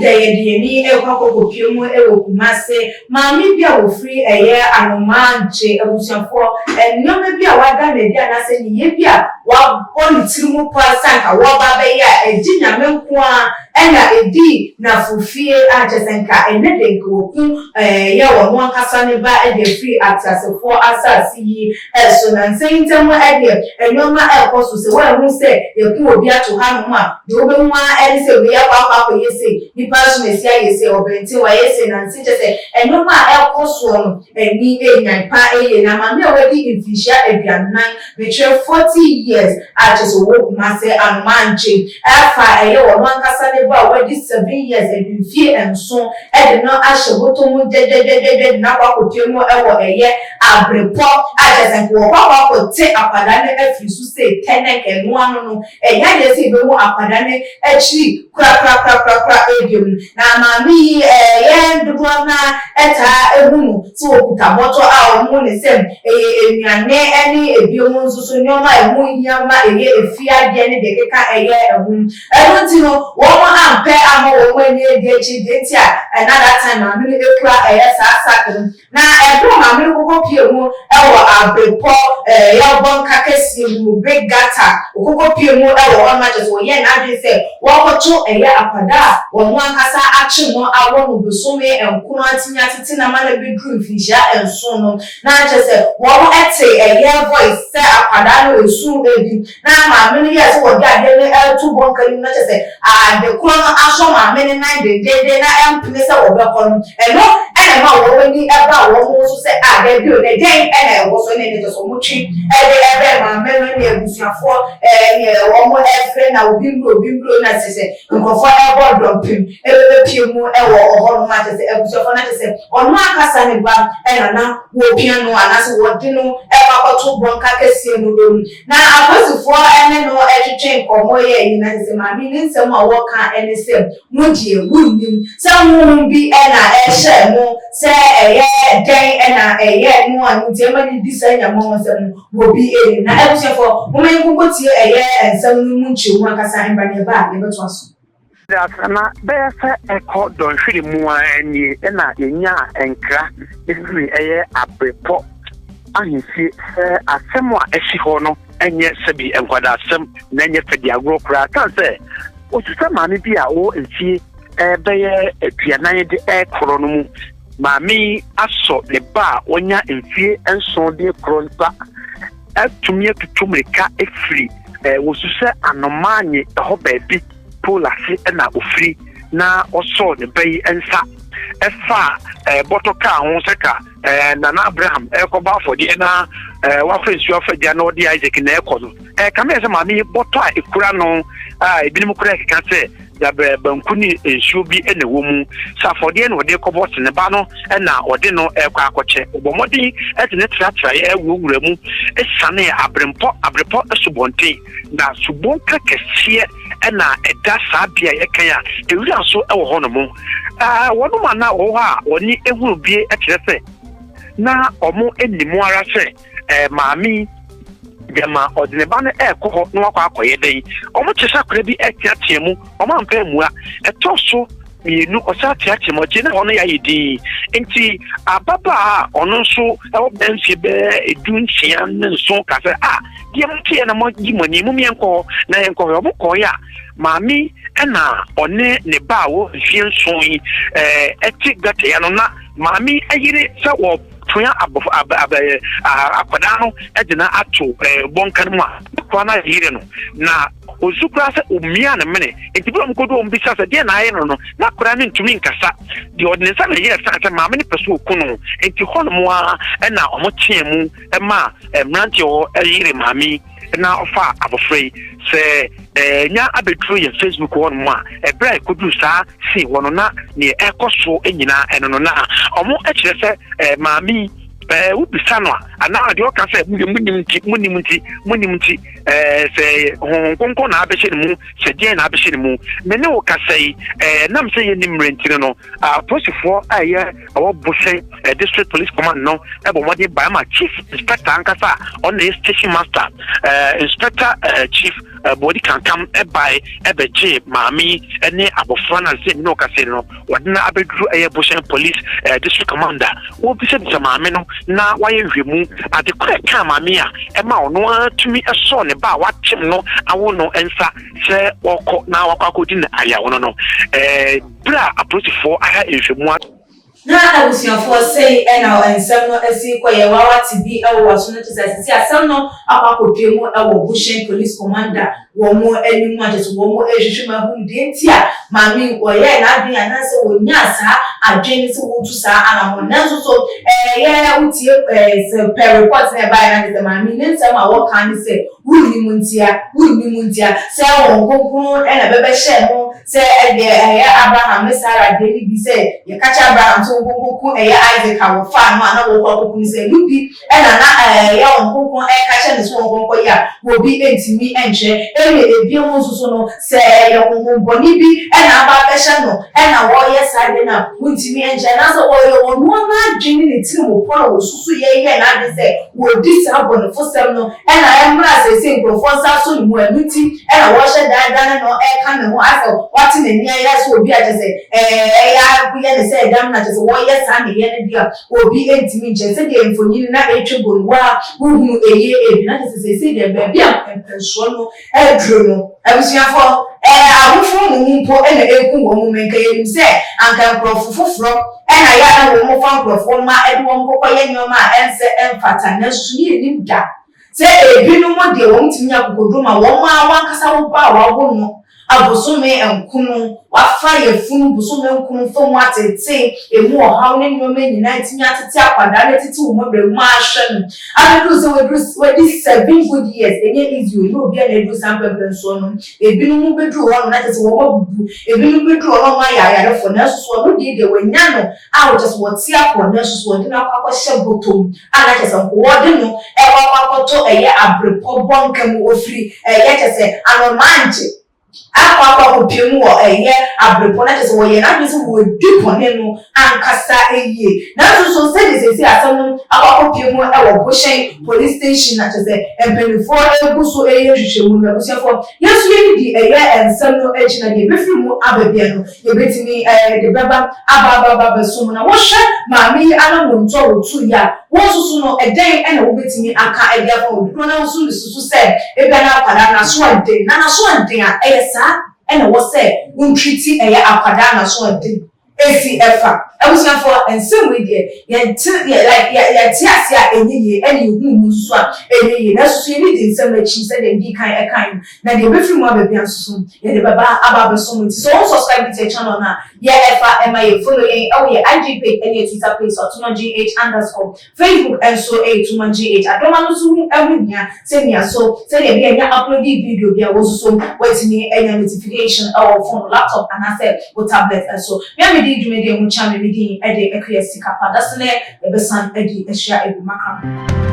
Ɛnnɛ da yɛde yɛn ani rekɔ akɔkɔpue mu wɔ Kumase. Maame bi a ɔfiri ɛyɛ Anomaa Nkye abusuafoɔ, nneɛma bi a wada no adi anaasɛ nneyɛɛ bi a wabɔ ne tiri mu paa sɛ anka wɔreba abɛyɛ a ɛgye Nyame nko ara na ɛdi n'afofie a kyerɛ sɛ nka ɛnnɛ da nka wɔku ɛyɛ ɔno ankasa ne ba de afiri ateasefoɔ asase yi so. Nansa yi ntam deɛ nneɛma rekɔ so, sɛ woanhu sɛ yɛku obi ato hanom a, deɛ wobɛhu ara ne sɛ wei akɔ akɔ akɔyɛ sei, nipa nso na asi ayɛ sei, ɔbɛnten wayɛ sei, nansa yi kyerɛ sɛ nneɛma a ɛrekɔ soɔ no ani nnyan pa yie. Na maame a wadi mfinhyia 40, mekyerɛ 40 years, a kyerɛ sɛ ɔwɔ Kumase Anomaa Nkye afa ɛyɛ ɔno ankasa ne ba a wadi 7 years, ɛde mfie 7, ɛde no ahyɛ bɔtɔ mu dwɛdwɛdwɛdwɛ de no akɔ akɔpie mu ɛwɔ ɛyɛ Abrepɔ a kyerɛ sɛ nka wɔkɔ akɔ akɔte akwadaa no afiri so sɛ tɛnɛk ɛno ano no ɛnyɛ adeɛ sɛ yɛbɛhu akwadaa no akyiri korakorakorakora ebiem. Na maame yi, ɛyɛ dodoɔ naa ɛtaa ehu no sɛ wɔkuta bɔtɔ a wɔn ne nsam ɛyɛ nnuane ɛne ebiem nso so nneɛma a ɛho hia ma ɛyɛ efie adeɛ ne deɛ keka ɛyɛ ɛho. Ɛno nti no wɔn ampɛ ama wɔn ani adi akyi deɛ nti a ɛna that time maame no ekura ɛyɛ saa sack no. Na ɛberɛ maame no kɔkɔ pie mu ɛwɔ Abrepɔ ɛyɛ bɔnka kɛseɛ mu, big gutter, okɔkɔ pie mu ɛwɔ hɔ no, akyɛ sɛ wɔyɛ n'adwene sɛ wɔkɔto ɛyɛ akwadaa a wɔn ankasa akye no awɔ no bosome 9 atumi atete na ma no bɛduru mfinhyia 7 no, na akyɛ sɛ wɔn ɛte ɛyɛ voice sɛ akwadaa no esu ebi. Na maame no yɛ sɛ wɔde adeɛ no ɛto bɔnka no mu, na kyɛ sɛ ade korɔ no asɔ maame no nan dendenden na ɛmpene sɛ wɔbɛkɔ no. Ɛno ɛna ma wɔn ani ɛba wɔn nso sɛ a dɛbi o, na dɛn ɛna ɛwɔ so ne ne kyɛ sɛ wɔn twe ɛde ɛbɛn maame no ne abusuafoɔ ne wɔn ɛfrɛ na obi mburo, obi mburo, na kyɛ sɛ nkurɔfoɔ ɛbɔ dɔmpem ɛbɛbɛpie mu ɛwɔ ɔhɔ nom, akyɛ sɛ abusuafoɔ no akyɛ sɛ ɔno ankasa ne ba ɛna na wɔpia no anaasɛ wɔde no ɛkɔ akɔto bɔnka kɛseɛ no mu. Na apolisifoɔ ɛne no ɛtwetwe nkɔmmɔ yɛ nyina sɛ maame ne nsɛm a wɔka ɛne sɛ mo deɛ wonnim sɛ honhom bi ɛna ɛhyɛ mo sɛ ɛyɛ dɛn ɛna ɛyɛ no a nti ɛma ne di saa nyama ho nsɛm no wɔ bi ɛnim. Na abusuafoɔ, moma yɛnkɔnkɔ tie ɛyɛ nsɛm no mu nkyɛmu ankasa mba ne ɛba a yɛbɛtoa so. Asana bɛyɛ sɛ ɛkɔ dɔnhwere mu a nie ɛna yɛnya nkra ɛfiri ɛyɛ Abrepɔ ahemfie sɛ asɛm a ɛsi hɔ no ɛnyɛ sɛbi nkwadaa asɛm na ɛnyɛ fɛdi agorɔ koraa, kan sɛ osu sɛ maame bi a ɔwɔ mfie ɛbɛyɛ 40 de ɛkorɔ no mu, maame yi asɔ ne ba a wɔnya mfie 7 de korɔ nsa atumi atutu mmirika efiri wosu sɛ Anomaanye ɛhɔ baabi pole ase ɛna ofiri na ɔsɔɔ ne ba yi nsa ɛfa bɔtɔ kaa ho sɛ ka Nana Abraham ɛkɔbɔ afɔdeɛ na wafa nsuo afa gya na ɔde Isaac na ɛkɔ no. Kame yɛ sɛ maame yi bɔtɔ a ekura no a ebinom kura keka sɛ dabɛ banku ne nsuo bi na ɛwɔ mu sɛ afɔdeɛ na ɔde kɔbɔ sene ba no na ɔde no ɛkɔ akɔkyɛ. Ɔbɔ mmɔden ɛde ne tratraeɛ ɛwurawura mu esane Abrepɔ asubɔnten na subonka kɛseɛ ɛna ɛda saa bea yɛkan a ewura nso ɛwɔ hɔ nom. Wɔnom a na wɔwɔ hɔ a wɔne ehunu bie kyerɛ sɛ na wɔn anim ara sɛ maame yi gyama ɔde ne ba no ɛrekɔ hɔ na wakɔ akɔyɛ dɛn. Wɔn kyerɛ sɛ akwadaa bi ɛteatea mu, wɔn ampɛ mmua. Ɛtɔ so mmienu ɔsan teatea mu, ɔgye na hɔ no yɛ ayɛ din nti ababaa a ɔno nso ɛwɔ bɛn mfie bɛɛ 16 ne 7 ka sɛ a deɛ mo teɛ na mo yi mo ani mo yɛn kɔ hɔ na yɛn kɔ hɔ. Ɔmo kɔɔ yɛ a maame ɛna ɔne ne ba a wɔ mfie 7 yi ɛte gutter ya no, na maame ayere sɛ wɔ toa abɔfo ab ab akwadaa no ɛde na ato bɔnka no mu a akwadaa no ayere no na osu koraa sɛ omia ne mene. Nti bi a wɔn kodo wɔn bisa sɛ deɛ na ayɛ no no na akwadaa no ntumi nkasa deɛ ɔde ne nsa na ɛyɛ san sɛ maame no pɛ so oku no. Nti hɔnom a ɛna wɔn teɛ mu ɛma mmeranteɛ hɔ ɛyere maame na ɔfa abɔfra yi sɛ nya abɛduru yɛn Facebook hɔ nom a ɛberɛ a ɛkɔduru saa scene hɔ no na neɛ ɛkɔ so nyinaa ɛno no na ɔmo kyerɛ sɛ maame yi wobisa no a. Anaa deɛ ɔka sɛ monim nti, monim nti, monim nti, ɛɛ sɛ Honhom Kronkron na abɛhyɛ ne mu, sɛ deɛn na abɛhyɛ ne mu. Me ne wo kasa yi, ɛɛ nam sɛ yɛnni mmerɛ nti no, apolisifoɔ a ɛyɛ ɛwɔ Bohyɛn District Police Command no ɛbɔ mmɔden bae ma Chief Inspector ankasa a ɔno na ɛyɛ Station Master, ɛɛ Inspector ɛɛ Chief Boadi Kankam ɛbae ɛbɛgyee maame yi ɛne abɔfra no a sɛ me ne wo kasa yi no. Wɔde no abɛduru ɛyɛ Bohyɛn Police eh, District Commander. Wɔrebisabisa maame no na wɔayɛ nhwɛmu. Ade koro a ɛkaa maame a ɛma ɔno ara tumi sɔɔ ne ba a wakyem no awo no nsa sɛ ɔkɔ na wakɔ akɔdi no ayaw no no, eh, berɛ a apolisifoɔ ayɛ nhwɛmu a. Na abusuafoɔ sei na nsɛm no asi kɔ yɛ wawa te bi wɔ waso no kyesɛ sisi asɛm no akɔ akɔpue mu wɔ Bohyɛn Police Commander wɔn anim a kyerɛ sɛ wɔrehwehwɛ mu ahunu deɛ nti a maame yi ɔyɛɛ n'adwene anaasɛ ɔnyaa saa adwene no sɛ wɔretu saa anammɔn. Nanso so ɛyɛ wotie sɛ pɛ report na ɛbaeɛ no ade sɛ maame yi ne nsɛm a wɔka ne sɛ wonnim ntia, wonnim ntia, sɛ Honhom Kronkron na bɛbɛhyɛɛ no sɛ ɛdeɛ ɛyɛ Abraham ne Sarah deɛ no bi sɛ yɛka kyerɛ Abraham sɛ ɔnkɔnkɔku ɛyɛ Isaac a wɔfaa no a na wɔkɔ akɔku no sɛ ɛno bi Ɛna na ɛyɛ wɔn kronkron ɛka kyerɛ no sɛ wɔnkɔ nkɔyɛ a obi ntumi nkyerɛ. Ɛna ebiem nso so no, sɛ ɛyɛ honhom bɔne bi na aba abɛhyɛ no na ɔreyɛ saa adeɛ no a, wontumi nkyerɛ. Anaasɛ ɔyɛ ɔno ara n'adwene ne ne tirimupɔ na ɔsusu yɛ yɛɛ n'adwene sɛ ɔredi saa abɔnefosɛm no na ɛmmra seesei nkurɔfoɔ nsa asɔ ne mu, ɛno nti na wɔrehyɛ da adane no ɛreka ne ho asɛ wate n'ani ayɛ sɛ obi a kyerɛ sɛ ɛyɛ yɛ ne sɛ ɛdam na kyerɛ sɛ wɔreyɛ saa nneyɛɛ no deɛ a, Obi ntumi nkyerɛ sɛdeɛ mfonini na ɛretwa gu no, wo ara wohunu ɛyie ebi na kyerɛ sɛ seesei deɛ baabi a mpɛnsoɔ no aduru no, abusuafoɔ, ɛɛ awofoɔ mmom mpo na ɛreku wɔn mu, nka yɛnim sɛ anka nkorɔfo foforɔ na ɛyɛ a na wɔn fa nkorɔfoɔ mma de wɔn kɔkɔyɛ nneɛma a ɛnsɛ ɛmfata, nanso so ne yɛnnim da Sɛ ebinom deɛ wɔtumi nya akokoduro ma wɔn ara wɔn ankasa wo ba a wɔawo no abosome nkono, wafa yafunu bosome nkono fa mu atete emu ɔhaw ne nnoɔma nyinaa atumi atete akwadaa no atete wo mmɔbrɛ mu ahwɛ no abɛduru sɛ waduru wadi seven good years, ɛnyɛ easy o, ɛnyɛ obiara na aduru saa mpɛmpɛnsoɔ no, ebinom bɛduru hɔ nom na kyerɛ sɛ wɔn abubu, ebinom bɛduru hɔ na wɔn ayɛ ayarefoɔ, nanso so ɔno deɛ deɛ wanya no a kyerɛ sɛ wɔte apɔ nanso so wɔde no akɔ akɔhyɛ bɔtɔ mu a na kyerɛ sɛ wɔde no rekɔ akɔ akɔtɔ ɛyɛ abrepɔ bɔnka mu ofiri ɛyɛ kyerɛ sɛ anomangye akɔ akɔ akɔpue mu wɔ ɛyɛ abrepɔ na kyerɛ sɛ wɔyɛ n'adwene sɛ wɔredi bɔne no ankasa yie nanso so sɛdeɛ seesei asɛm no akɔ akɔpue mu wɔ Bohyɛn police station na kyerɛ sɛ mpanimfoɔ regu so reyɛ nhwehwɛmu no abusuafoɔ yɛn nso yɛdidi ɛyɛ nsɛm no akyi na deɛ ɛbɛfiri mu aba biara no Yɛbɛtumi de bɛba aba aba aba abɛso mu. Na wohwɛ maame yi anammɔntu a ɔtuiɛ a, wo nso so no, ɛdɛn na wobɛtumi aka de afa ho? Dodoɔ no ara nso resusu sɛ ebia na akwadaa no n'aso ɛden. Na n'aso ɛden a, ɛyɛ saa na ɛwɔ sɛ wontreati ɛyɛ akwadaa a n'aso ɛden ɛsi ɛfa. Abusuafoɔ, nsɛm wei deɛ, yɛnte, yɛ, like, yɛ, yɛte aseɛ a ɛnyɛ yie, ɛna yɛhunu mu nso so a ɛnyɛ yie. Nanso so yɛnni di nsɛm akyi sɛdeɛ medii kan ɛkaeɛ no. Na deɛ ɛbɛfiri mu aba biara nso so, yɛde bɛba aba abɛso mo. Nti sɛ wo nsubscribe to yɛ channel no a, yɛ ɛfa ɛma yɛ, follow yɛn ɛwɔ yɛ IG page ɛne yɛ Twitter page so Atuma GH underscore. Facebook nso ɛyɛ Tuma GH. Adɔma no nso ho ɛho hia sɛ mia so sɛdeɛ ɛbɛyɛ a nya uploadi video bi a wo nso so woatumi anya notification ɛwɔ wo phone, laptop anaasɛ wo tablet ɛso. Me a medi dwumadie ho kyea me, me din ɛde Akua Sikapa. Dasene yɛbɛsan adi ahyia ɛbi. Makram.